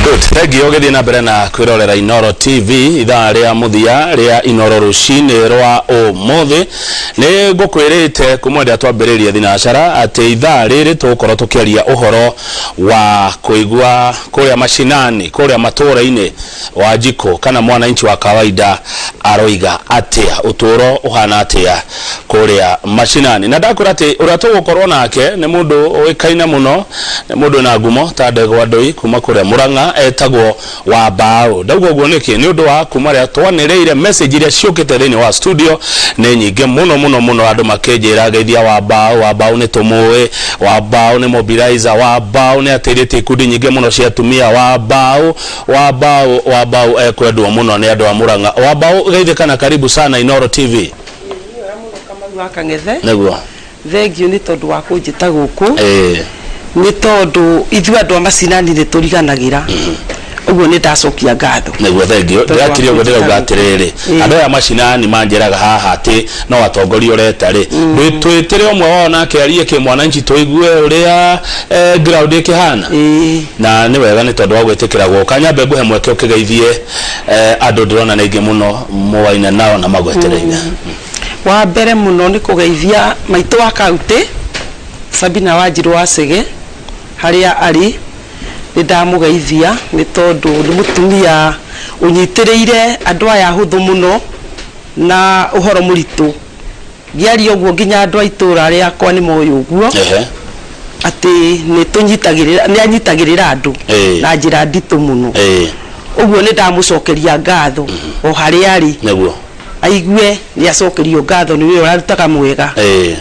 Good. Thank you ũgĩthiĩ na mbere na kwĩrorera Inoro TV ithaa rĩa mũthia rĩa Inoro rũcinĩ rwa ũmũthĩ. Nĩ ngũkwĩrĩte kuma rĩrĩa twambĩrĩria thinacara atĩ ithaa rĩrĩ tũgũkorwo tũkĩaria ũhoro wa kũigua kũrĩa mashinani, kũrĩa matũũra-inĩ Wanjikũ kana mwananchi wa kawaida aroiga atĩa, ũtũũro ũhana atĩa kũrĩa mashinani. Na ndakwĩra atĩ ũrĩa tũgũkorwo nake nĩ mũndũ ũĩkaine mũno, nĩ mũndũ wĩna ngumo ta ndegwa ndũi kuma kũrĩa Mũrang'a, etagwo Wambaũ. Ndauga ũguo nĩkĩ? Nĩ ũndũ wa kuma rĩrĩa twanĩrĩire message iria ciũkĩte thĩinĩ wa studio nĩ nyingĩ mũno mũno mũno, andũ makĩnjĩra geithia Wambaũ, Wambaũ nĩ tũmũĩ, Wambaũ nĩ mobilizer, Wambaũ nĩ ateithĩtie ikundi nyingĩ mũno cia atumia, Wambaũ Wambaũ, Wambaũ ekwendwo mũno nĩ andũ a Murang'a. Wambaũ geithĩka na karibu sana Inooro TV. Nĩ wega mũno Kamau wa Kang'ethe. Nĩguo. Thengiũ nĩ tondũ wa kũnjĩta gũkũ. Ĩĩ. Nĩ tondũ ithuĩ andũ a macinani nĩ tũriganagĩra. Ũguo nĩ ndacokia ngatho. Nĩguo thengiũ. Tondũ wa Ndĩrakire ũguo kũnjĩta ndĩrauga gũkũ. atĩrĩrĩ, Ĩĩ. andũ aya macinani manjĩraga haha atĩ no atongoria ũreta rĩ, twĩtĩre ũmwe wao nake arie kĩmwananchi tũigue ũrĩa eh, ground ĩkĩhana. Ĩĩ. Na nĩ wega nĩ tondũ wa gwĩtĩkĩra gũka. Nyambe ngũhe mweke ũkĩgeithie eh, andũ ndĩrona nĩ aingĩ mũno mũwaine nao na magwetereire. Wa mbere mũno nĩ kũgeithia maitũ wa kaunti Sabina Wanjirũ wa Chege harĩa arĩ, nĩ ndamũgeithia nĩ tondũ nĩ mũtumia ũnyitĩrĩire andũ aya ahũthũ mũno na ũhoro mũritũ. Ngĩaria ũguo nginya andũ a itũra rĩakwa nĩ moĩ ũguo Ehe. atĩ nĩ tũnyitagĩrĩra nĩ anyitagĩrĩra andũ Ĩĩ. na njĩra nditũ mũno. Ĩĩ. Ũguo nĩ ndamũcokeria ngatho o harĩa arĩ Nĩguo. aigue nĩ acokerio ngatho nĩ wĩra ũrarutaga mwega. Ĩĩ.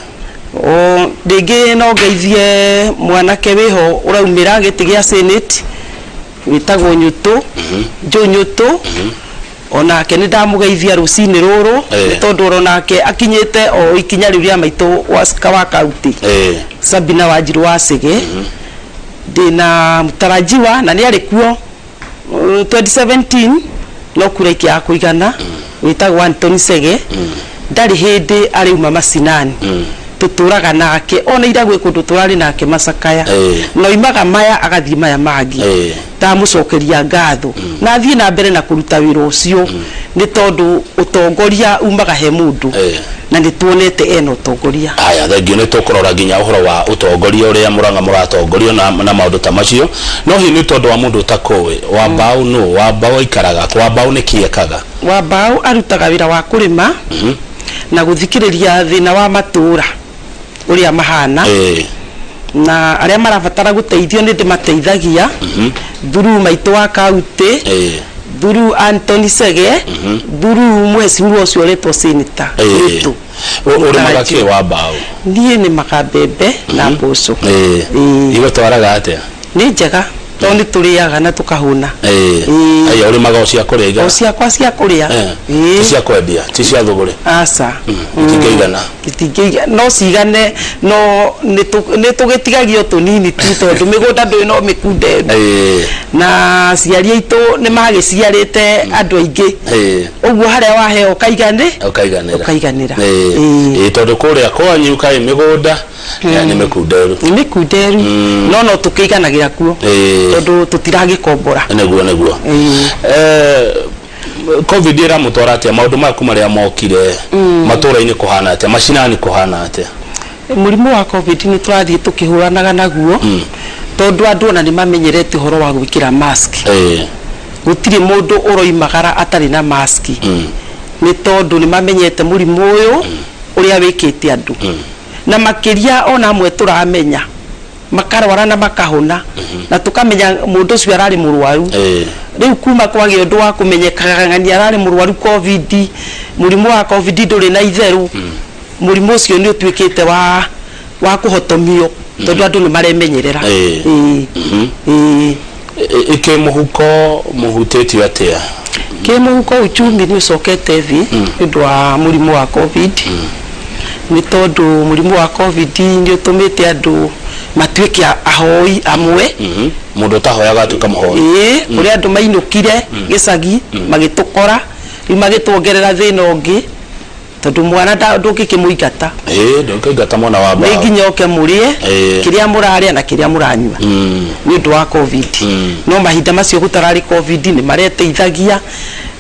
O rĩngĩ no ngeithie mwanake wĩho ũraumĩra gĩtĩ gĩa senate wĩtagwo Nyũtũ, Joe Nyũtũ. Onake nĩ ndamũgeithia rũcinĩ rũrũ nĩ tondũ oro nake akinyĩte o ikinya rĩu rĩa maitũ wa wa kaunti Sabina Wanjirũ wa Chege. Ndĩna mtarajiwa na nĩ arĩ kuo 2017 no kura ikĩaga kũigana wĩtagwo Anthony Chege. Ndarĩ hĩndĩ arĩuma macinani. Tũtũraga nake ona ira gwĩ kũndũ tũrarĩ nake macakaya na oimaga maya agathiĩ maya mangĩ. Ndamũcokeria ngatho na athiĩ na mbere na kũruta wĩra ũcio nĩ tondũ ũtongoria umaga he mũndũ na nĩ tuonete ena ũtongoria. Haya, thengiũ. Nĩ tũkũrora nginya ũhoro wa ũtongoria ũrĩa Mũrang'a mũratongorio na, na maũndũ ta macio. No hihi nĩ tondũ wa mũndũ ũtakũĩ, Wambaũ nũ? Wambaũ aikaraga kũ? Wambaũ nĩ kĩ ekaga? Wambaũ arutaga wĩra wa kũrĩma na gũthikĩrĩria thĩna wa matũũra ũrĩa mahana. Na arĩa marabatara gũteithio nĩ ndĩmateithagia through maitũ wa kaunti, through Anthony Chege, through mheshimiwa ũcio ũretwo senator witũ. Ũrĩmaga kĩ Wambaũ? Niĩ nĩmaga mbembe na mboco. Ĩĩ. Igũtwaraga atĩa? Nĩ njega tondũ nĩ tũrĩaga na tũkahũna. Ĩĩ. Aya ũrĩmaga o cia kũrĩa igana? O ciakwa cia kũrĩa. Ĩĩ. Ti cia kwendia, ti cia thũgũrĩ? Aca. Itingĩigana? Itingĩigana, no cigane no nĩ tũgĩtigagia o tũnini tu tondũ mĩgũnda ndũĩ no mĩkunderu. Na aciari aitũ nĩ magĩciarĩte andũ aingĩ. Ũguo harĩa waheo ũkaiganĩ? Ũkaiganĩra. Ũkaiganĩra. Ĩĩ tondũ kũrĩa kwanyu kaĩ mĩgũnda nĩ mĩkunderu. Nĩ mĩkunderu no no tũkĩiganagĩra kuo tondũ tũtiragĩkombora. Nĩguo nĩguo. Covid ĩramũtwara atĩa? Maũndũ maya kuma rĩrĩa mokire matũra-inĩ kũhana atĩa? Macinani kũhana atĩa? Mũrimũ wa Covid nĩ tũrathiĩ tũkĩhũranaga naguo tondũ andũ ona nĩ mamenyerete ũhoro wa gwĩkĩra mask. Gũtirĩ mũndũ ũroimagara atarĩ na mask nĩ tondũ nĩ mamenyete mũrimũ ũyũ ũrĩa wĩkĩte andũ. Na makĩria ona amwe tũramenya makarwara na makahona na tũkamenya mũndũ ũcio ararĩ mũrwaru. Rĩu kuma kwagĩa ũndũ wa kũmenyekaga ng'ania ararĩ mũrwaru Covid, mũrimũ wa Covid ndũrĩ na itherũ, mũrimũ ũcio nĩ ũtuĩkĩte wa wa kũhotomio tondũ andũ nĩ maremenyerera. Ĩĩ. Ĩĩ. Kĩmũhuko mũhutĩtio atĩa? Kĩmũhuko uchumi nĩ ũcokete thĩ nĩ ũndũ wa mũrimũ wa Covid, nĩ tondũ mũrimũ wa Covid nĩ ũtũmĩte andũ matuĩke ahoi amwe. Mũndũ ũtahoyaga atuĩka mũhoi. Ĩĩ, kũrĩ andũ mainũkire gĩcagi magĩtũkora, rĩu magĩtuongerera thĩna ũngĩ. Tondũ mwana ndũngĩkĩmũingata. Ĩĩ, ndũngĩingata mwana wa Nĩ mbaũ. nginya oke mũrĩe kĩrĩa mũrarĩa na kĩrĩa mũranyua nĩ ũndũ wa COVID. No mahinda macio gũtararĩ COVID nĩ mareteithagia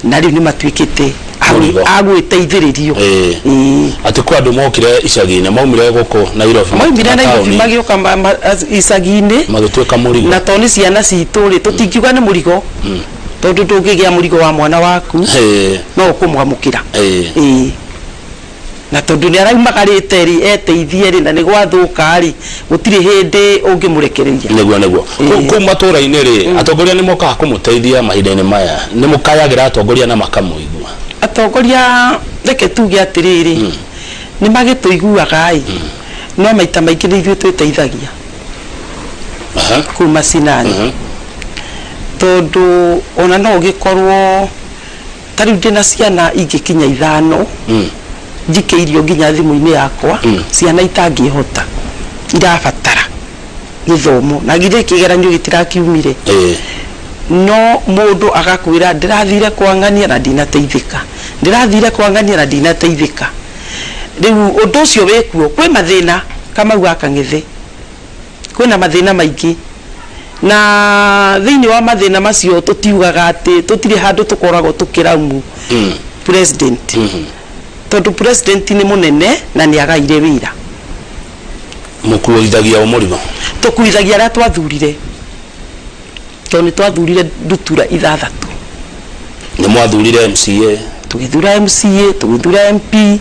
na rĩu nĩ matuĩkĩte Mũrigo. a gwĩteithĩrĩrio. Ĩĩ. Ĩĩ. Atĩ kwĩ andũ mokire icagi-inĩ, maumire gũkũ Nairobi, Maumire Nairobi mataũni, magĩũka icagi-inĩ magĩtuĩka mũrigo. Na to nĩ ciana citũ rĩ, tũtingiuga nĩ mũrigo tondũ ndũngĩgĩa mũrigo wa mwana waku. No ũkũmwamũkĩra. Ĩĩ. Na tondũ nĩ araumagarĩte rĩ, eteithie rĩ, na nĩ gwathũka rĩ, gũtirĩ hĩndĩ ũngĩmũrekereria. Nĩguo nĩguo. Kũu kũu matũra-inĩ rĩ, atongoria nĩ mokaga kũmũteithia mahinda-inĩ maya? Nĩ mũkayagĩra atongoria na makamũigua? Atongoria reke tuge atĩrĩrĩ, nĩ magĩtũiguaga ĩ, no maita maingĩ nĩ ithuĩ twĩteithagia kũu macinani. Tondũ ona no ũgĩkorwo ta rĩu ndĩna ciana ingĩkinya ithano njikĩirio nginya thimũ-inĩ yakwa, ciana itangĩhota, irabatara gĩthomo na githĩ kĩgeranio gĩtirakiumire. No mũndũ agakwĩra ndĩrathire kwa ng'ania na ndinateithĩka, ndĩrathire kwa ng'ania na ndinateithĩka. Rĩu ũndũ ũcio wĩkuo, kwĩ mathĩna Kamau wa Kang'ethe. Kwĩna mathĩna maingĩ, na thĩinĩ wa mathĩna macio tũtiugaga atĩ tũtirĩ handũ tũkoragwo tũkĩraumu president, tondũ president nĩ mũnene na nĩ agaire wĩra. Mũkuithagia ũ mũrigo? Tũkuithagia arĩa twathurire, tondũ nĩ twathurire ndutura ithathatũ. Nĩ mwathurire MCA? Tũgĩthura MCA, tũgĩthura MP,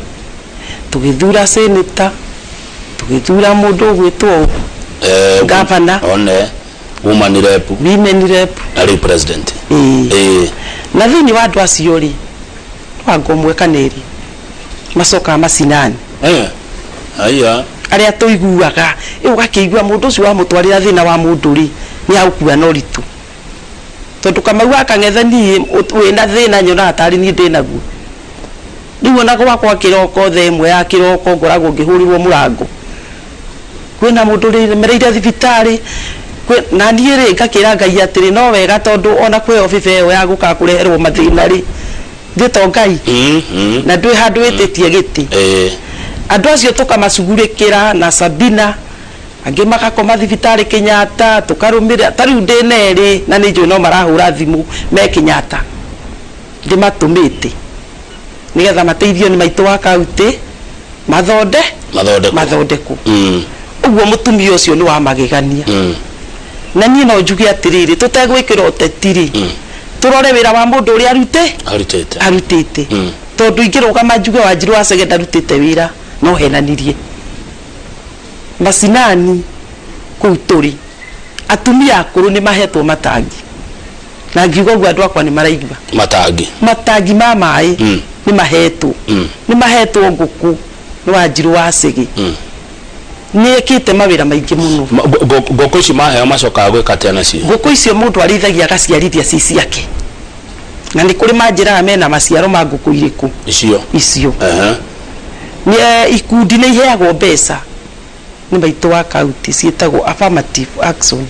tũgĩthura senator, Tũgĩthura mũndũ ũgwĩtwo Gavana. One woman rep. Women rep. Na rĩu president. Ĩĩ. Ĩĩ. Na thĩinĩ wa andũ acio rĩ, no anga ũmwe kana erĩ macokaga macinani. Eh. Haiya. Arĩa tũiguaga, ĩ ũgakĩigua mũndũ ũcio wamũtwarĩra thĩna wa mũndũ rĩ, nĩ agũkua na ũritũ. Tondũ Kamau wa Kang'ethe niĩ wĩna thĩna nyonaga tarĩ niĩ ndĩnaguo. Rĩu ona gwakwa kĩroko thaa ĩmwe ya kĩroko ngoragwo ngĩhũrĩrwo mũrango. Kwĩna mũndũ ũremereire thibitarĩ, na niĩ rĩ ngakĩra Ngai atĩrĩ no wega tondũ ona kũheo bĩba ĩyo ya gũka kũreherwo mathĩna rĩ, githĩ to Ngai? Na ndwĩ handũ wĩtĩtie gĩtĩ. Andũ acio tũkamacugurĩkĩra na Sabina, angĩ magakoma thibitarĩ Kenyatta, tũkarũmĩrĩra, ta rĩu ndĩna erĩ na nĩ njũĩ no marahũra thimũ me Kenyatta. Ndĩmatũmĩte nĩgetha mateithio nĩ maitũ wa kaunti mathonde Mathondekwo. Mathondekwo. Ũguo mũtumia ũcio nĩ wa magegania. Na niĩ no njuge atĩrĩrĩ, tũtegwĩkĩra ũteti rĩ, tũrore wĩra wa mũndũ ũrĩa arute Arutĩte. Arutĩte. Tondũ ingĩrũgama njuge Wanjirũ wa Chege ndarutĩte wĩra, no henanirie. Macinani kũu tũrĩ, atumia akũrũ nĩ mahetwo matangi. Na ngiuga ũguo andũ akwa nĩ maraigua. Matangi. Matangi ma maĩ nĩ mahetwo. Nĩ mahetwo ngũkũ nĩ Wanjirũ wa Chege. Nĩ ekĩte mawĩra maingĩ mũno. Ngũkũ ici maheo macokaga gwĩka atĩa nacio? Ngũkũ icio mũndũ arĩithagia agaciarithia ci ciake. Na nĩ kũrĩ manjĩraga mena maciaro ma ngũkũ irĩkũ. Icio. Icio. Nĩ ikundi nĩ iheagwo mbeca. Nĩ maitũ wa kaunti ciĩtagwo Affirmative Action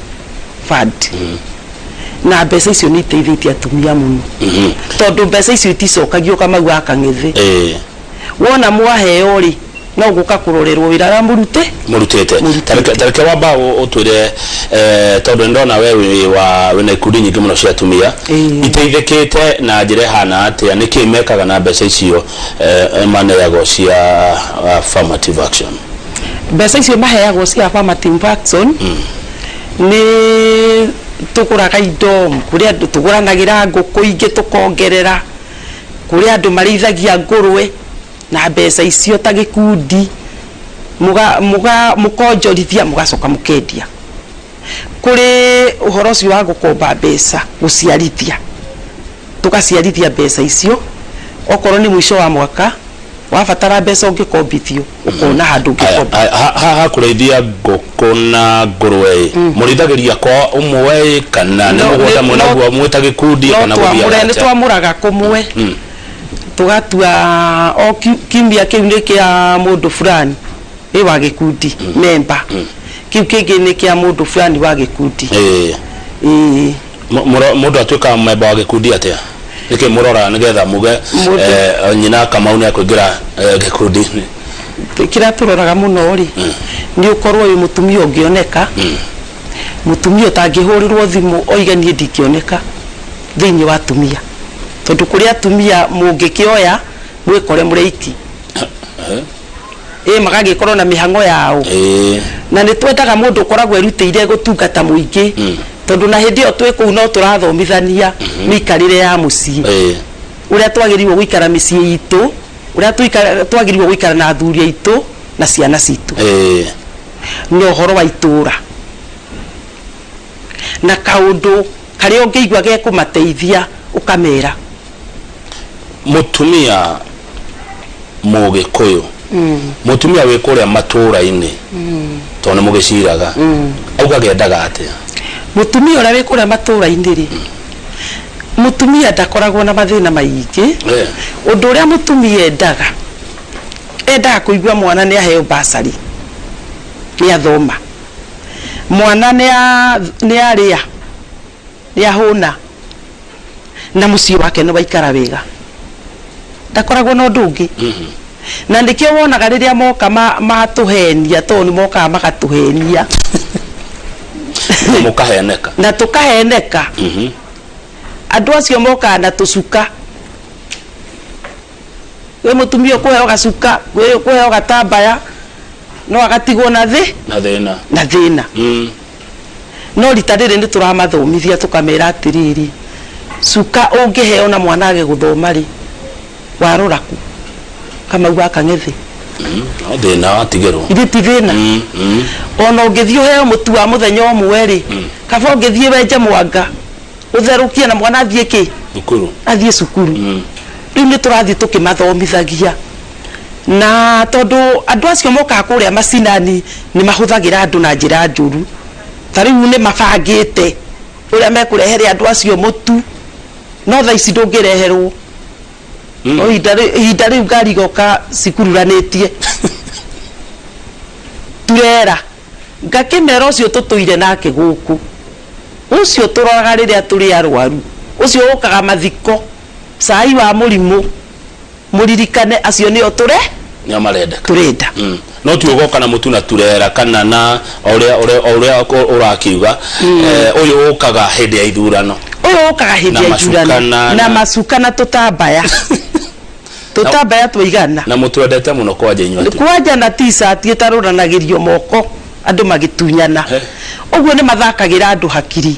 Fund. Na mbeca icio nĩ iteithĩtie atumia mũno, tondũ mbeca icio iticokagio Kamau wa Kang'ethe. Wona mwaheo rĩ, no gũka kũrorerwo wĩra ũrĩa mũrute Mũrutĩte. Mũrutĩte. Tareke wamba ũtwĩre, tondũ nĩ ndona we wĩ wa wĩna ikundi nyingĩ mũno cia atumia. Iteithĩkĩte na njĩra ĩhana atĩa? Nĩkĩ mekaga na mbeca icio maneagwo cia affirmative action? Mbeca icio maheagwo cia affirmative action nĩ tũgũraga indo, kũrĩ andũ tũgũranagĩra ngũkũ ingĩ tũkongerera, kũrĩ andũ marĩithagia ngũrwe na mbeca icio ta gĩkundi, mũkonjorithia mũgacoka mũkendia. Kũrĩ ũhoro ũcio wa gũkomba mbeca gũciarithia, tũgaciarithia mbeca icio, okorwo nĩ mũico wa mwaka wabatara mbeca ũngĩkombithio, ũkona handũ ũngĩkomba. Haha kũrĩithia ngũkũ na ngũrwe ĩ, mũrĩithagĩria kwa ũmwe ĩ, kana nĩ mũgũnda mwĩnaguo mwĩ ta gĩkundi, kana gũthiaga nĩ atĩa? Twamũraga kũmwe, tũgatua o kiumia kĩu nĩ kĩa mũndũ fulani ĩ wa gĩkundi member, kĩu kĩngĩ nĩ kĩa mũndũ fulani wa gĩkundi. Ĩĩ. Mũndũ atuĩkaga member wa gĩkundi atĩa? Nĩkĩ mũroraga nĩgetha muge Mũndũ- nyina Kamau nĩ akũingĩra gĩkundi-inĩ? Kĩrĩa tũroraga mũno rĩ, nĩ ũkorwo wĩ mũtumia ũngĩoneka, mũtumia ũtangĩhũrĩrwo thimũ oige niĩ ndingĩoneka thĩinĩ wa atumia, tondũ kũrĩ atumia mũngĩkĩoya mwĩkore mũrĩ aiki. Ĩ magagĩkorwo na mĩhang'o yao. Na nĩ twendaga mũndũ ũkoragwo erutĩire gũtungata mũingĩ, tondũ na hĩndĩ ĩyo twĩ kũu no tũrathomithania mĩikarĩre ya mũciĩ, ũrĩa twagĩrĩirwo gũikara mĩciĩ itũ, ũrĩa twagĩrĩirwo gũikara na athuri aitũ na ciana citũ, na ũhoro wa itũra na kaũndũ karĩa ũngĩigua gekũmateithia ũkamera. Mũtumia Mũgĩkũyũ, mũtumia wĩ kũrĩa matũra-inĩ, tondũ nĩ mũgĩciraga, augaga endaga atĩa? Mũtumia ũrĩa wĩ kũrĩa matũra-inĩ rĩ, mũtumia ndakoragwo na mathĩna maingĩ. Ũndũ ũrĩa mũtumia endaga, endaga kũigua mwana nĩ aheo bursary, nĩ athoma, mwana nĩ arĩa, nĩ ahũna, na mũciĩ wake nĩ waikara wega. Ndakoragwo na ũndũ ũngĩ. Na nĩkĩo wonaga rĩrĩa moka matũhenia, tondũ nĩ mokaga magatũhenia. Na mũkaheneka. Na tũkaheneka. Andũ acio mokaga na tũcuka. Kwĩ mũtumia ũkũheo gacuka, kwĩ ũkũheo gatambaya, no agatigwo na thĩ. Na thĩna. Na thĩna. No rita rĩrĩ nĩ tũramathomithia tũkamera atĩrĩrĩ, cuka ũngĩheo na mwana age gũthoma rĩ, warora kũ? Kamau wa Kang'ethe. No thĩna watigĩrwo. Ithe ti thĩna? Ona ũngĩthiĩ ũheo mũtu wa mũthenya ũmwe rĩ, kaba ũngĩthiĩ wenje mwanga, ũtherũkie na mwana athiĩ kĩ? Thukuru. Athiĩ cukuru. Rĩu nĩ tũrathiĩ tũkĩmathomithagia. Na tondũ andũ acio mokaga kũrĩa macinani nĩ mahũthagĩra andũ na njĩra njũru. Ta rĩu nĩ mabangĩte ũrĩa mekũrehere andũ acio mũtu, no thaa ici ndũngĩreherwo. No ihinda rĩu ngari igoka cikururanĩtie turera. Ngakĩmera ũcio tũtũire nake gũkũ, ũcio tũroraga rĩrĩa tũrĩ arwaru, ũcio ũkaga mathiko, cai wa mũrimũ, mũririkane acio nĩo tũre Nĩo marendeka. Tũrenda. No ti ũgoka na mũtu na turera kana na ũrĩa ũrĩa ũrĩa ũrakiuga, ũyũ ũkaga hĩndĩ ya ithurano. Ũyũ ũkaga hĩndĩ Na ya macuka ithurano na macuka na tũtambaya tũtambaya twaigana. Na mũtwendete mũno kwanja inyuĩ atumia. Kwanja na t-shirt ĩtarũranagĩrio moko andũ magĩtunyana. Ũguo nĩ mathakagĩra andũ hakiri.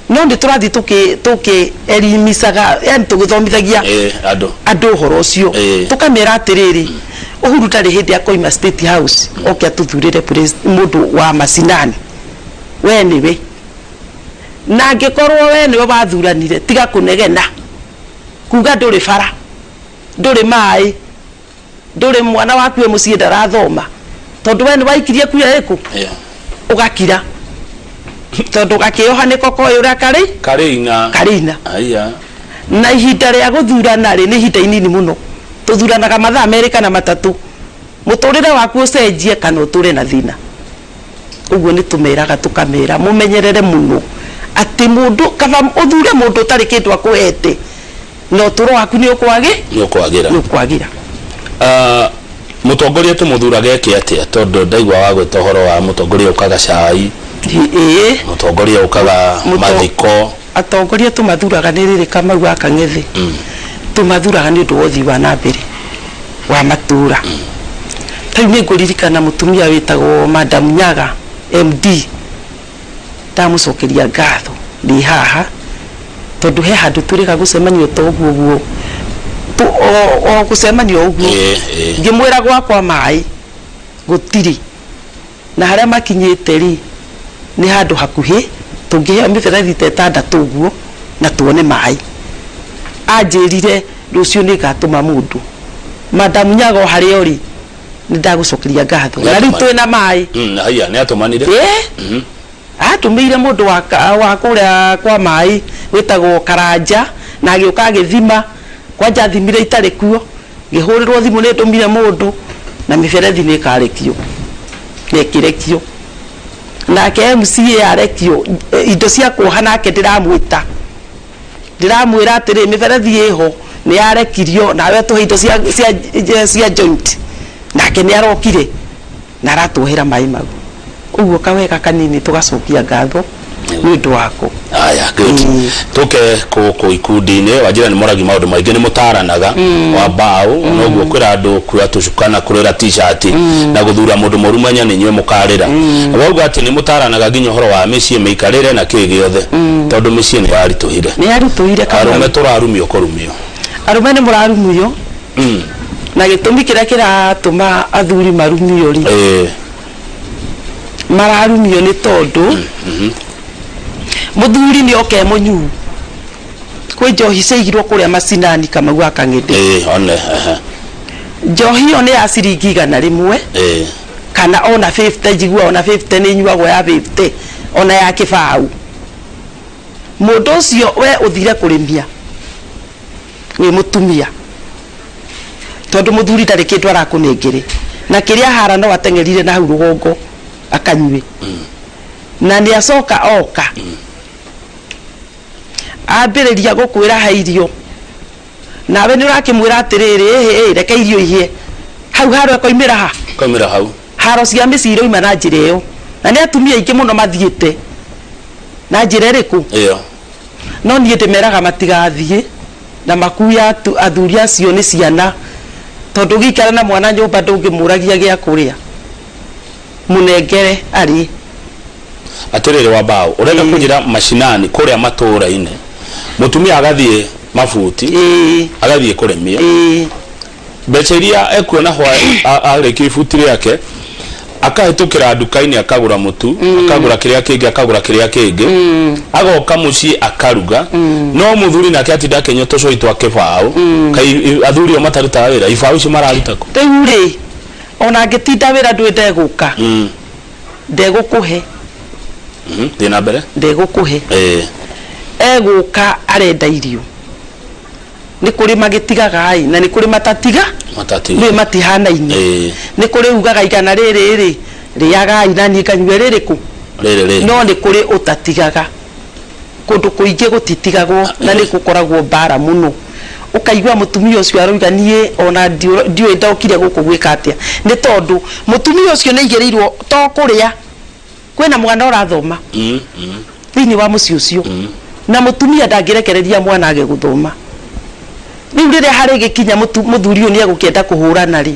No nĩ tũrathiĩ tũkĩ tũkĩ elimicaga, yani tũgĩthomithagia Andũ. Andũ ũhoro ũcio. Tũkamera atĩrĩrĩ, Uhuru ndarĩ hĩndĩ akoima State House oke atũthurĩre mũndũ wa macinani. We nĩwe. Na angĩkorwo we nĩwe wathuranire, tiga kũnegena kuga ndũrĩ bara, ndũrĩ maĩ, ndũrĩ mwana waku wĩ mũciĩ ndarathoma, tondũ we nĩ waikirie kura ĩkũ? Ũgakira tondũ gakĩoha nĩko koĩ ũrĩa karĩ. Karĩina. Karĩina. Aya. Na ihinda rĩa gũthurana rĩ, nĩ ihinda inini mũno. Tũthuranaga mathaa 2 kana 3, mũtũrĩre waku ũcenjie kana ũtũre na thĩna. Ũguo nĩ tũmeraga tũkamera mũmenyerere mũno atĩ mũndũ, kaba ũthure mũndũ ũtarĩ kĩndũ akũhete, na ũtũro waku nĩ ũkwagĩ Nĩ ũkwagĩra. Nĩ ũkwagĩra. Mũtongoria tũmũthuraga eke atĩa? Tondũ ndaigua wagweta ũhoro wa mũtongoria ũkaga cai, mũtongoria ũkaga mathiko. Atongoria tũmathuraga nĩ rĩrĩ, Kamau wa Kang'ethe, tũmathuraga nĩ ũndũ wa ũthii wa na mbere wa matũra. Ta rĩu nĩ ngũririkana mũtumia wĩtagwo Madam Nyaga MD, ndamũcokeria ngatho ndĩ haha, tondũ he handũ twĩrĩga gũcemania ta ũguo ũguo, o gũcemania o ũguo, ngĩmwĩra gwakwa maĩ gũtirĩ, na harĩa makinyĩte rĩ, nĩ handũ hakuhĩ tũngĩheo mĩberethi ta 6 ũguo na tuone maĩ. Anjĩrire rũciũ nĩ ngatũma mũndũ. Madam Nyaga o harĩa ũrĩ, nĩ ndagũcokeria ngatho. Na rĩu twĩna maĩ. Haiya, nĩ atũmanire? Ĩĩ. Atũmĩire mũndũ wa kũrĩa kwa maĩ wĩtagwo Karanja, na agĩũka agĩthima. Kwanja athimire itarĩ kuo, ngĩhũrĩrwo thimũ nĩ ndũmire mũndũ na mĩberethi nĩ ĩkarekio. Na ĩkĩrekio. Nake MCA arekio, indo cia kuoha nake ndĩramwĩta. Ndĩramwĩra atĩrĩ, mĩberethi ĩho nĩ yarekirio, nawe tũhe indo cia, cia, cia joint. Nake nĩ arokire na aratuohera maĩ mau. Ũguo kawega kanini tũgacokia ngatho nĩ ũndũ wako. Aya, good. Tuke kũkũ ikundi-inĩ wanjĩra nĩ mũragi maũndũ maingĩ, nĩ mũtaranaga wa mbaũ, noguo kwĩra andũ kuoya tũcuka na kũrĩra t-shirt na gũthura mũndũ mũru menya nĩ inyuĩ mũkarĩra. Wauga atĩ nĩ mũtaranaga nginya ũhoro wa mĩciĩ, mĩikarĩre na kĩ gĩothe, tondũ mĩciĩ nĩ yaritũhire. Nĩ yaritũhire, Kamau. Arũme tũrarumio kũrumio. Arũme nĩ mũrarumio, na gĩtũmi kĩrĩa kĩratũma athuri marumio rĩ, mararumio nĩ tondũ mũthuri nĩ oke mũnyuu. Kwĩ njohi ciaigirwo kũrĩa macinani, Kamau wa Kang'ende. Ĩĩ, one ehe. Njohi ĩyo nĩ ya ciringi 100 kana ona 50. Njigua ona 50 nĩ inyuagwo, ya 50 ona ya kĩbaũ. Mũndũ ũcio we ũthire kũrĩmia wĩ mũtumia, tondũ mũthuri ndarĩ kĩndũ arakũnengere, na kĩrĩa hara no ateng'erire na hau rũgongo akanyue, na nĩ acoka oka ambĩrĩria gũkwĩra he irio, nawe nĩ ũrakĩmwĩra atĩrĩrĩ, ĩhĩ ĩ, reke irio ihĩe hau. Haro ĩkoimĩra ha? Koimĩra hau. Haro cia mĩciĩ iroima na njĩra ĩyo, na nĩ atumia aingĩ mũno mathiĩte na njĩra ĩrĩkũ? Ĩyo. No niĩ ndĩmeraga matigathiĩ na makuya athuri acio nĩ ciana, tondũ ũgĩikara na mwana nyũmba ndũngĩmũragia gĩa kũrĩa, mũnengere arĩe. Atĩrĩrĩ wa mbaũ, ũrenda kũnjĩra macinani kũrĩa matũũra-inĩ mũtumia agathiĩ mabuti, agathiĩ kũrĩmia, mbeca iria ekuona arĩkia ibuti rĩake, akahĩtũkĩra nduka-inĩ, akagũra mũtu, akagũra kĩrĩa kĩngĩ, akagũra kĩrĩa kĩngĩ, agoka mũciĩ akaruga, no mũthuri nake atinda akĩnyua tũcũi twa kĩbaũ? Kai athuri o matarutaga wĩra? Ibaũ icio mararuta kũ? Rĩu rĩ, ona angĩtinda wĩra, ndũĩ ndegũka, ndegũkũhe. Thiĩ na mbere. Ndegũkũhe. Egũka arenda irio. Nĩ kũrĩ magĩtigaga ĩ, na nĩ kũrĩ matatiga. Matatiga. Nĩ matihanaine. Nĩ kũrĩ ugaga 100 rĩrĩ rĩ, rĩagai na niĩ nganyue rĩrĩkũ? Rĩrĩ rĩ. No nĩ kũrĩ ũtatigaga. Kũndũ kũingĩ gũtitigagwo, na nĩ gũkoragwo mbara mũno. Ũkaigua mũtumia ũcio aroiga, niĩ ona ndiũĩ ndokire gũkũ gwĩka atĩa, nĩ tondũ mũtumia ũcio nĩ aigĩrĩirwo to kũrĩa, kwĩna mwana ũrathoma thĩinĩ wa mũciĩ ũcio, na mũtumia ndangĩrekereria mwana age gũthoma. Rĩu rĩrĩa harĩ gĩkinya mũthuri ũyũ nĩ egũkĩenda kũhũrana rĩ,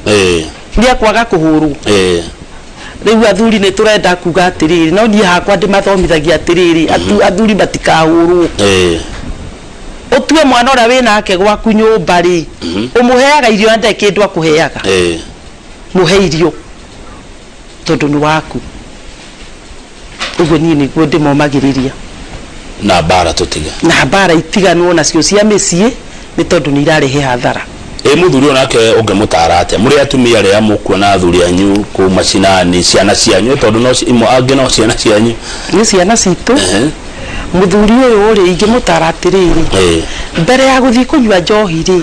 nĩ ekwaga kũhũrwo. Rĩu athuri nĩ tũrenda kuga atĩrĩrĩ, no niĩ hakwa ndĩmathomithagia atĩrĩrĩ, athuri matikahũrwo. Ũtue mwana ũrĩa wĩ nake gwaku nyũmba rĩ, ũmũheaga irio na ndarĩ kĩndũ akũheaga, mũhe irio tondũ nĩ waku. Ũguo niĩ nĩguo ndĩmomagĩrĩria. Na mbara tũtige. Na mbara itiganwo nacio cia mĩciĩ, nĩ tondũ nĩ irarehe hathara. Ĩ mũthuri ũyũ nake ũngĩmũtara atĩa, mũrĩ atumia arĩa mũkuona athuri anyu kũu macinani, ciana cianyu, tondũ no imwe angĩ no ciana cianyu? Nĩ ciana citũ. Mũthuri ũyũ rĩ, ingĩmũtara atĩrĩrĩ, mbere ya gũthiĩ kũnyua njohi rĩ,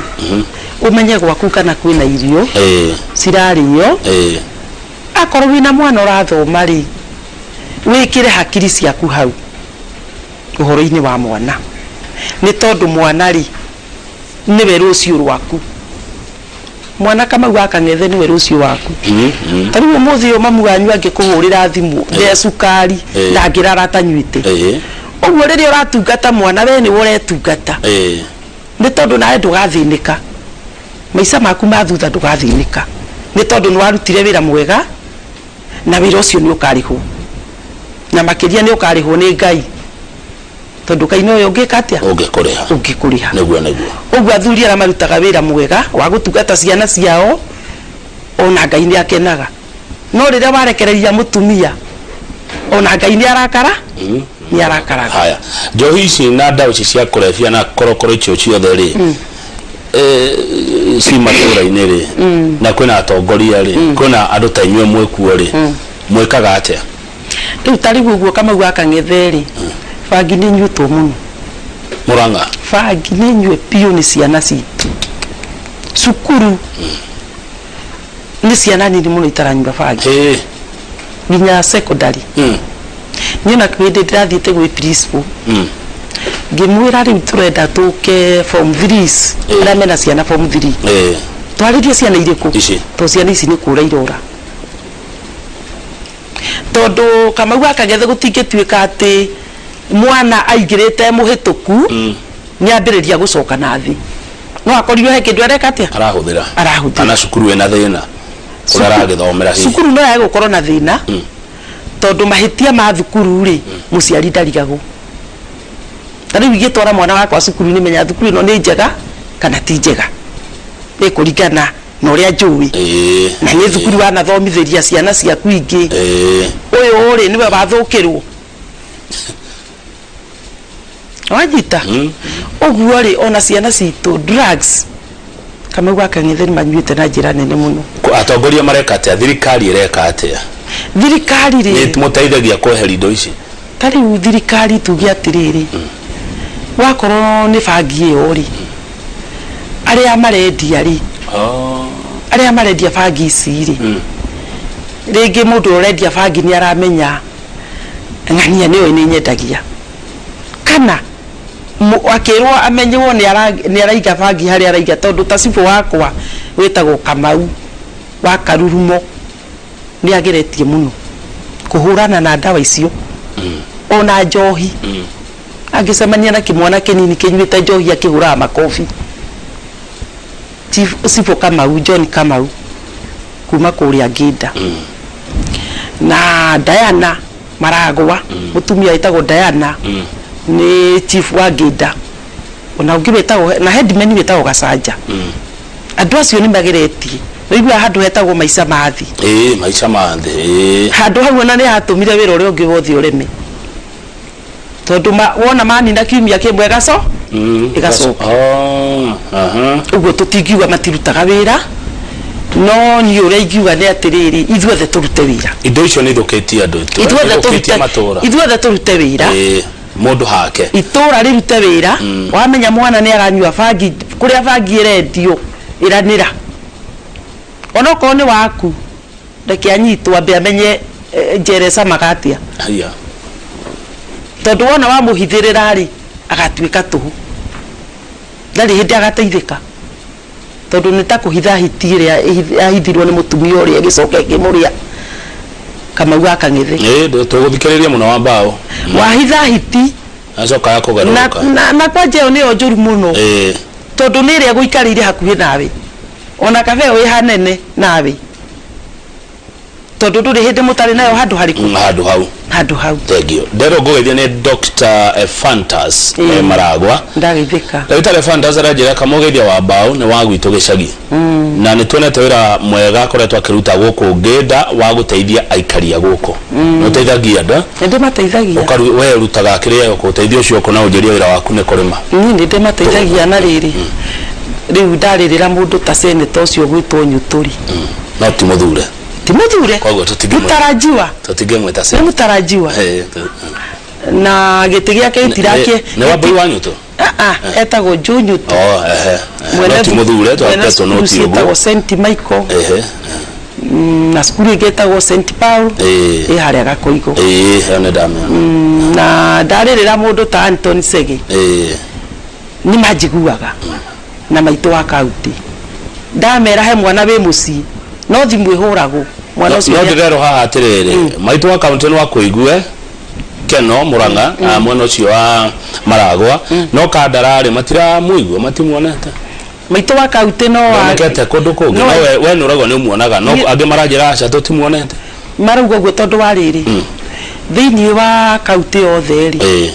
ũmenye gwaku kana kwĩna irio cirarĩo. Akorwo wĩna mwana ũrathoma rĩ, wĩkĩre hakiri ciaku hau ũhoro-inĩ wa mwana, nĩ tondũ mwana rĩ, nĩwe rũciũ rwaku. Mwana Kamau wa Kang'ethe nĩwe rũciũ waku. Ta rĩu ũmũthĩ ũyũ mamu wanyu angĩkũhũrĩra thimũ, nde cukari, ndangĩrara atanyuĩte. Ũguo rĩrĩa ũratungata mwana, we nĩwe ũretungata, nĩ tondũ nawe ndũgathĩnĩka maica maku ma thutha, ndũgathĩnĩka, nĩ tondũ nĩ warutire wĩra mwega, na wĩra ũcio nĩ ũkarĩhwo, na makĩria nĩ ũkarĩhwo nĩ Ngai, tondũ Ngai nowe ũngĩka atĩa? Ũngĩkũrĩha. Ũngĩkũrĩha. Nĩguo, nĩguo. Ũguo athuri arĩa marutaga wĩra mwega wa gũtungata ciana ciao, ona Ngai nĩ akenaga. No rĩrĩa warekereria mũtumia, ona Ngai nĩ arakara, nĩ arakaraga. Haya, njohi ici na ndawa ici cia kũrebia na korokoro icio ciothe rĩ, ci matũra-inĩ rĩ, na kwĩna atongoria rĩ, kwĩna andũ ta inyuĩ mwĩkuo rĩ, mwĩkaga atĩa? Rĩu ta rĩu ũguo Kamau wa Kang'ethe rĩ, bangi nĩ inyuĩtwo mũno. Mũrang'a. Bangi nĩ nyue biũ nĩ ciana citũ cukuru. Nĩ ciana nini mũno itaranyua bangi, nginya secondary. Niĩ na hĩndĩ ndĩrathiĩte gwĩ principal, Ngĩmwĩra rĩu tũrenda tũke form 3 arĩa mena ciana form 3. Twarĩrie ciana irĩkũ? Ici. To ciana ici nĩ kũra irora, tondũ Kamau Akagethe gũtingĩtuĩka atĩ mwana aingĩrĩte mũhĩtũku nĩ ambĩrĩria gũcoka na thĩ, no akorirwo he kĩndũ areka atĩa. Arahũthĩra. Arahũthĩra. Kana cukuru ĩna thĩna kũrĩa aragĩthomera hihi. Cukuru no yage gũkorwo na thĩna, tondũ mahĩtia ma thukuru rĩ, mũciari ndarigagwo. Ta rĩu ingĩtwara mwana wakwa cukuru, nĩ menya thukuru ĩno nĩ njega kana ti njega, ĩ kũringana na ũrĩa njũĩ. Na nĩ thukuru wanathomithĩria ciana ciaku ingĩ. Ũyũ rĩ, nĩwe wathũkĩrwo, wanyita ũguo rĩ, ona ciana citũ drugs, Kamau wa Kang'ethe, nĩ manyuĩte na njĩra nene mũno. Atongoria mareka atĩa? Thirikari ĩreka atĩa? Thirikari rĩ, nĩ mũteithagia kweheria indo ici? Ta rĩu thirikari, tuge atĩrĩrĩ, wakorwo nĩ bangi ĩyo rĩ, arĩa marendia rĩ, arĩa marendia bangi ici rĩ, rĩngĩ mũndũ ũrendia bangi nĩ aramenya ng'ania nĩoĩ nĩ nyendagia, kana akĩrwo amenywo nĩ araiga bangi harĩa araiga, tondũ ta cibũ wakwa wĩtagwo Kamau wa Karurumo nĩ ageretie mũno kũhũrana na ndawa icio ona njohi. Angĩcemania na kĩmwana kĩnini kĩnyuĩte njohi, akĩhũraga makobi. Cibũ Kamau, John Kamau kuma kũrĩa Ngĩnda, na Diana Maragwa, mũtumia wĩtagwo Diana nĩ chief wa Ngĩnda, ona ũngĩ wĩtagwo na headman wĩtagwo Gacanja. Andũ acio nĩ mageretie. Ũiguaga handũ hetagwo Maica Mathi. Ĩĩ, Maica ma thĩ, ĩĩ. Handũ hau ona nĩ hatũmire wĩra ũrĩa ũngĩ wothe ũreme, tondũ wona manina kiumia kĩmwe ĩgaco ĩgacoka. Oh, aha. Ũguo tũtingiuga matirutaga wĩra, no niĩ ũrĩa ingiuga nĩ atĩrĩrĩ, ithuothe tũrute wĩra. Indo icio nĩ ithũkĩtie andũ aitũ, ithuothe ithũkĩtie tũrute matũra. Ithuothe tũrute wĩra. Ĩĩ, mũndũ hake. Itũra rĩrute wĩra. Wamenya mwana nĩ aranyua bangi, kũrĩa bangi ĩrendio, ĩranĩra, onokorwo nĩ waku, reke anyitwo, ambe amenye njera ĩcamaga atĩa. Haiya. Tondũ wona wamũhithĩrĩra rĩ, agatuĩka tũhũ, ndarĩ hĩndĩ agateithĩka, tondũ nĩ ta kũhitha hiti ĩrĩa yahithirwo nĩ mũtumia ũrĩa, ĩgĩcoka ĩkĩmũrĩa. Kamau ga Kang'ethe. Ĩĩ, tũgũthikĩrĩria mũno wa mbaũ. Wahitha hiti acoka na, yakũgarũrũka. Na kwanja ĩyo nĩyo njũru mũno, tondũ nĩ ĩrĩa ĩgũikarĩire hakuhĩ nawe, ona kabe ĩyo ĩ hanene nawe, tondũ ndũrĩ hĩndĩ mũtarĩ nayo handũ harĩkũ. Handũ hau. Handũ hau. Thank you. Nderwo ngũgeithia nĩ Dr. Ephantus Maragwa. Ndageithĩka. Ndagĩtarĩ Ephantus aranjĩra kamũgeithia wa mbaũ nĩ wa gwitũ gĩcagi, na nĩ tuonete wĩra mwega akoretwo akĩruta gũkũ Ngĩnda wa gũteithia aikari a gũkũ. Nĩ ũteithagia andũ, eh? Nĩ ndĩmateithagia. We ũrutaga kĩrĩa ũteithio ũcio ũkũ, na ũnjĩrie wĩra waku nĩ kũrĩma. Niĩ nĩ ndĩmateithagia, na rĩrĩ, rĩu ndarĩrĩra mũndũ ta seneta ũcio gwĩtwo Nyũtũri. No ti mũthure. Ti mũthure. Koguo tũtingĩmwĩta- Mũtarajiwa. Tũtingĩmwĩta nĩ mũtarajiwa. Na gĩtĩ gĩake gĩtirakĩ. Nĩ Wambui wa Nyũtũ? Ah, ah, etagwo Joe Nyũtũ. Oh, ehe. No ti mũthure, twaketwo no ti ũguo. Ciĩtagwo St Michael. Na cukuru ĩngĩ ĩtagwo St Paul, ĩ harĩa Gakoigo. Ĩĩ, ĩyo nĩ ndamĩona. Na ndarĩrĩra mũndũ ta Anton Sege, nĩ manjiguaga, na maitũ wa kaunti, ndamera he mwana wĩ mũciĩ, no thimũ ĩhũragwo mwana ũcio. No ndĩrerwo haha atĩrĩrĩ, maitũ wa kaunti nĩ wakũigue Keno Murang'a, mwena ũcio wa Maragwa, no Kandara-rĩ, matiramũigua, matimuonete. Maitũ wa kaunti no Ndonekete kũndũ kũngĩ. No we nĩ ũrauga nĩ ũmuonaga, no angĩ maranjĩra aca, tũtimuonete. Marauga ũguo tondũ wa rĩrĩ, thĩinĩ wa kaunti yothe rĩ,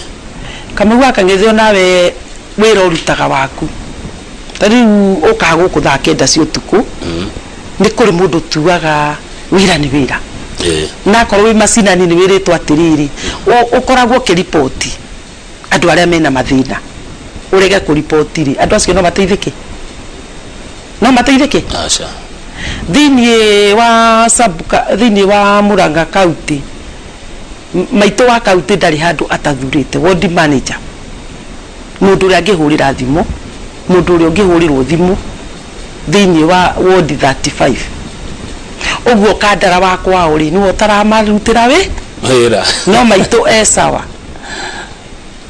Kamau wa Kang'ethe, onawe wĩra ũrutaga waku, ta rĩu ũkaga gũkũ thaa 9 cia ũtukũ, nĩ kũrĩ mũndũ tuaga wĩra nĩ wĩra. Na akorwo wĩ macinani nĩ wĩrĩtwo atĩrĩrĩ, ũkoragwo ũkĩriboti andũ arĩa mena mathĩna, ũrege kũriboti rĩ, andũ acio no mateithĩke? No mateithĩke? Aca. Thĩinĩ wa sub thĩinĩ wa Murang'a County, maitũ wa kaunti ndarĩ handũ atathurĩte ward manager, mũndũ ũrĩa angĩhũrĩra thimũ, mũndũ ũrĩa ũngĩhũrĩrwo thimũ thĩinĩ wa ward 35. Ũguo kandara wa kwao rĩ, nĩwe ũtaramarutĩra wĩ wĩra. No maitũ e sawa.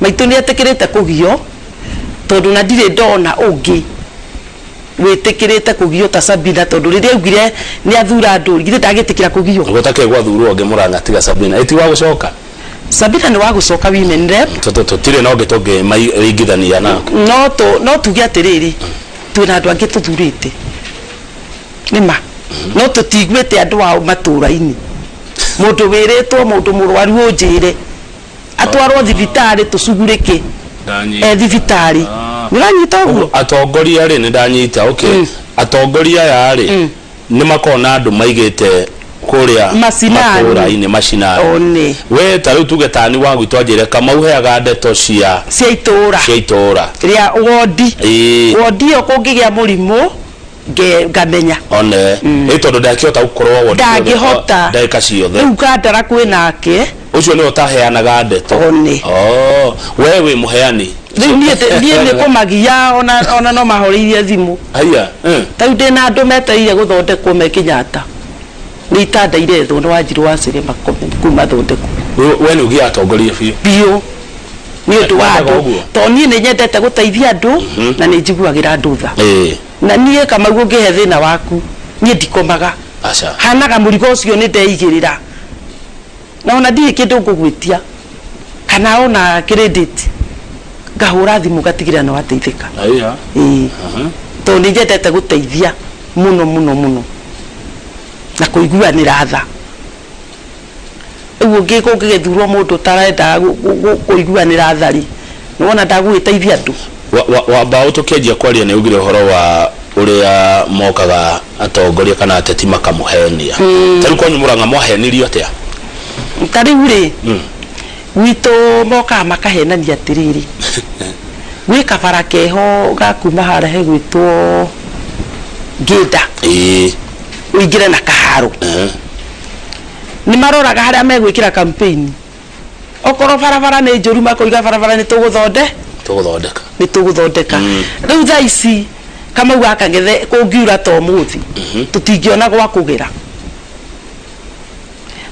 Maitũ nĩ etĩkĩrĩte kũgio, tondũ na ndirĩ ndona ũngĩ wĩtĩkĩrĩte kũgio ta Sabina, tondũ rĩrĩa augire nĩ athura andũ, githĩ ndagĩtĩkĩra kũgio? Gũtakĩrĩ gwathurwo ũngĩ Mũrang'a tiga Sabina. Ĩ ti wa gũcoka? Sabina nĩ wa gũcoka women rep. Tũtirĩ na ũngĩ tũngĩmaringithania nake. No tuge atĩrĩrĩ, twĩna andũ angĩ tũthurĩte nĩma, no tũtiguĩte andũ ao matũra-inĩ. Mũndũ wĩrĩtwo mũndũ mũrwaru ũnjĩre atwarwo thibitarĩ tũcugurĩke Ndanyita. e thibitarĩ. Ah. Nĩ ũranyita ũguo? Atongoria rĩ, nĩ ndanyita, okay. Atongoria aya rĩ, nĩ makoragwo na andũ maigĩte kũrĩa Macinani. matũra-inĩ macinani. One. We ta rĩu tuge tani wa gwitũ anjĩre Kamau heaga ndeto cia cia itũra cia itũra rĩa wondi. Ĩĩ. Wondi ĩyo kũngĩgĩa mũrimũ ngamenya. One ĩ tondũ ndangĩhota gũkorwo wondi Ndangĩhota. ndagĩka ciothe. Rĩu kandara kwĩ nake. Ũcio nĩwe ũtaheanaga ndeto. One. Oh, we wĩ mũheani. Rĩu niĩ nĩ kũmagia ona no mahoreirie thimũ. Haiya. Ta rĩu ndĩna andũ metereire gũthondekwo me Kenyatta, nĩ itanda irethwo nĩ Wanjirũ wa Cere makome kũu mathondekwo. We nĩ ũgiaga atongoria biũ. Biũ, nĩ ũndũ wa Wendaga andũ ũguo? tondũ niĩ nĩ nyendete gũteithia andũ na nĩ njiguagĩra andũ tha. Na niĩ Kamau ũngĩhe thĩna waku niĩ ndikomaga. Aca. Hanaga mũrigo ũcio nĩ ndeigĩrĩra, na ona ndirĩ kĩndũ ngũgwĩtia kana ona credit, ngahũra thimũ ngatigĩrĩra nĩ wateithĩka. Haiya. Ĩĩ, tondũ nĩ nyendete gũteithia mũno mũno mũno na kũiguanĩra tha. Rĩu ũngĩgĩthurwo mũndũ ũtarenda kũiguanĩra tha rĩ, nĩ wona ndagũgĩteithia andũ. Wamba tũkĩanjia kwaria nĩ ugire ũhoro wa ũrĩa mokaga atongoria kana ateti makamũhenia. Ta rĩu kwanyu Mũrang'a mwahenirio atĩa? Ta rĩu rĩ, gwitũ mokaga makahenania atĩrĩrĩ, gwĩ kabara keho ga kuma harĩa hegwĩtwo Ngĩnda, ũingĩre na Kaharo. Nĩ maroraga harĩa megwĩkĩra campaign. Okorwo barabara nĩ njũru makoiga barabara nĩ tũgũthonde Tũgũthondeka. Nĩ tũgũthondeka. Rĩu thaa ici Kamau gaka gethe kũngiura ta ũmũthĩ, tũtingĩona gwa kũgera,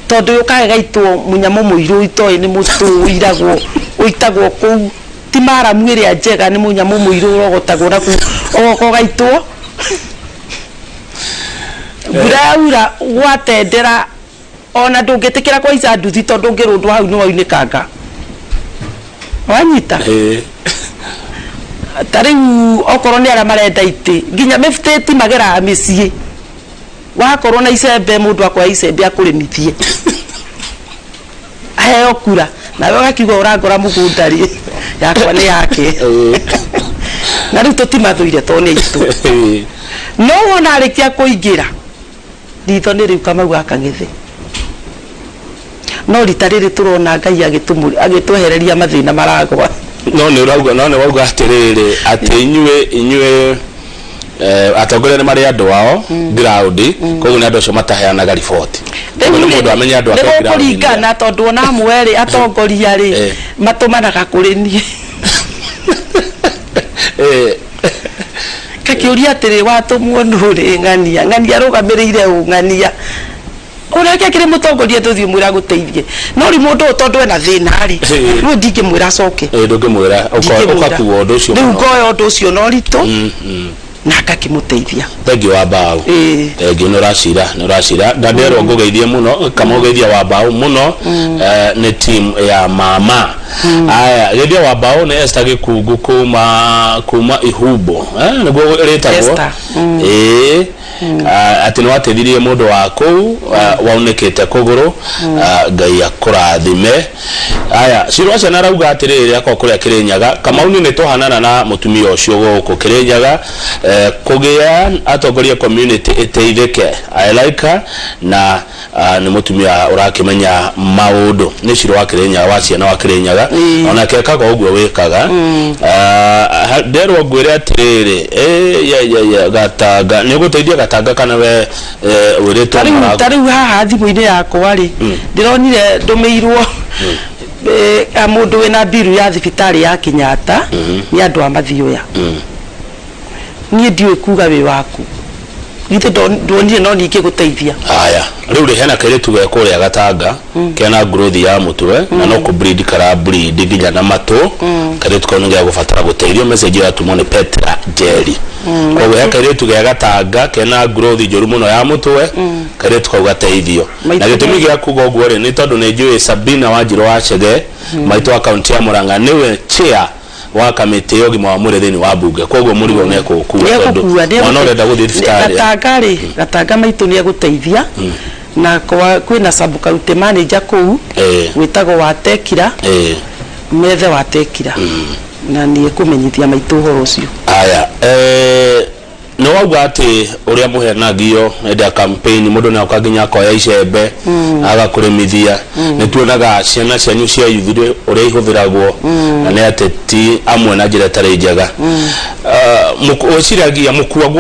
tondũ yũkaga ĩgaitwo mũnyamũ mũirũ itoĩ nĩ mũtũ ũiragwo ũitagwo kũu, ti maramu ĩrĩa njega, nĩ mũnyamũ mũirũ ũrogotagwo na kũu, ũgoka ũgaitwo. Mbura yaura gwatendera, ona ndũngĩtĩkĩra kũhaica nduthi tondũ ũngĩrũndwo hau nĩ waunĩkanga, wanyita? Ĩĩ. Ta rĩu okorwo nĩ arĩa marenda itĩ, nginya mĩbutĩti mageraga mĩciĩ, wakorwo na icembe mũndũ akoya icembe akũrĩmithie aheo kura, nawe ũgakiuga ũrangora mũgũnda rĩ, yakwa nĩ yake. Na rĩu tũtimathũire tondũ nĩ aitũ. No wona arĩkia kũingĩra ritho nĩ rĩu Kamau gaka gĩthĩ, no rita rĩrĩ tũrona Ngai agĩtwehereria mathĩna maragwa. No nĩ ũrauga, no nĩ wauga atĩrĩrĩ, atĩ inyuĩ atongoria nĩ marĩ andũ ao ground, koguo nĩ andũ acio mataheanaga riboti. Koguo nĩ mũndũ amenye andũ ake ground. Nĩgũkũringana, tondũ ona amwe rĩ, atongoria rĩ, matũmanaga kũrĩ niĩ. Ngakĩũria atĩrĩ, watũmwo nũ rĩ? Ng'ania ng'ania arũgamĩrĩire ũ? Ng'ania ũrĩa akĩrĩ mũtongoria, ndũthiĩ ũmwĩre agũteithie. No rĩu mũndũ ũyũ tondũ ena thĩna rĩ, rĩu ndingĩmwĩra acoke. Ndũngĩmwĩra. Ndingĩmwĩra. Ũgakua ũndũ ũcio rĩu mũno. Ngoya ũndũ ũcio na ũritũ na ngakĩmũteithia. Thengiũ wa mbaũ. Ĩĩ. Thengiũ, nĩ ũracira, nĩ ũracira na nderwo ngũgeithie mũno, kamũgeithia wa mbaũ mũno. Nĩ team ya mama aya geithia wa mbaũ nĩ Esther Gĩkungu kuma Ihumbo, nĩguo rĩtagwo. Esther. Ĩĩ. Ah, atĩ nĩ wateithirie mũndũ wa kũu waunĩkĩte kũgũrũ. Ah, Ngai akũrathime. Aya Ciro wa ciana arauga atĩrĩrĩ, akorwo kũrĩa Kĩrĩnyaga Kamau nĩ tũhanana na mũtumia ũcio gũkũ Kĩrĩnyaga, kũgĩa atongoria community ĩteithĩke. I like her na nĩ mũtumia ũrakĩmenya maũndũ. Nĩ Ciro wa Kĩrĩnyaga, wa ciana wa Kĩrĩnyaga. Onake ekaga ũguo wĩkaga. Ah, nderwo ngwĩre atĩrĩrĩ, ye, ye, ye, Gatanga nĩ ũgũteithia Gatanga kana we wĩrĩtwo Ta rĩu Mũrango? Ta rĩu haha thimũ-inĩ yakwa rĩ, ndĩronire ndũmĩirwo mũndũ wĩna mbiru ya thibitarĩ ya Kenyatta nĩ andũ a Mathioya. Niĩ ndiũĩ kuga wĩ waku. Githĩ nduonire no ningĩ gũteithia. Haya, rĩu rĩ, hena kairĩtu ge kũrĩa Gatanga kena growth ya mũtwe na no kũ bleed kara bleed nginya na matũ. Kairĩtu kau nĩ gegũbatara gũteithio. Message ĩyo yatũmwo nĩ Petra Njeri. Koguo he kairĩtu ge Gatanga kena growth njũru mũno ya mũtwe, kairĩtu kau gateithio. Na gĩtũmi gĩa kuga ũguo rĩ, nĩ tondũ nĩ njũĩ Sabina Wanjirũ wa Chege, maitũ wa kaunti ya Murang'a, nĩwe chair wa kamĩtĩ ya ũgima wa mwĩrĩ thĩinĩ wa mbunge. Koguo mũrigo nĩ ekũũkua tondũ Nĩegũkua. Mwana ũrenda gũthiĩ thibitarĩ. Gatanga rĩ, Gatanga maitũ nĩegũteithia na kwĩna sub county manager kũu wĩtagwo wa Tekira. Methe wa Tekira na nĩ ekũmenyithia maitũ ũhoro ũcio. Aya, nĩ wauga atĩ ũrĩa mũhenagio hĩndĩ ya campaign, mũndũ nĩ oka nginya akoya icembe agakũrĩmithia. Nĩ tuonaga ciana cianyu cia youth ũrĩa ihũthĩragwo na nĩ ateti amwe na njĩra ĩtarĩ njega. Wĩciragia mũkuagwo.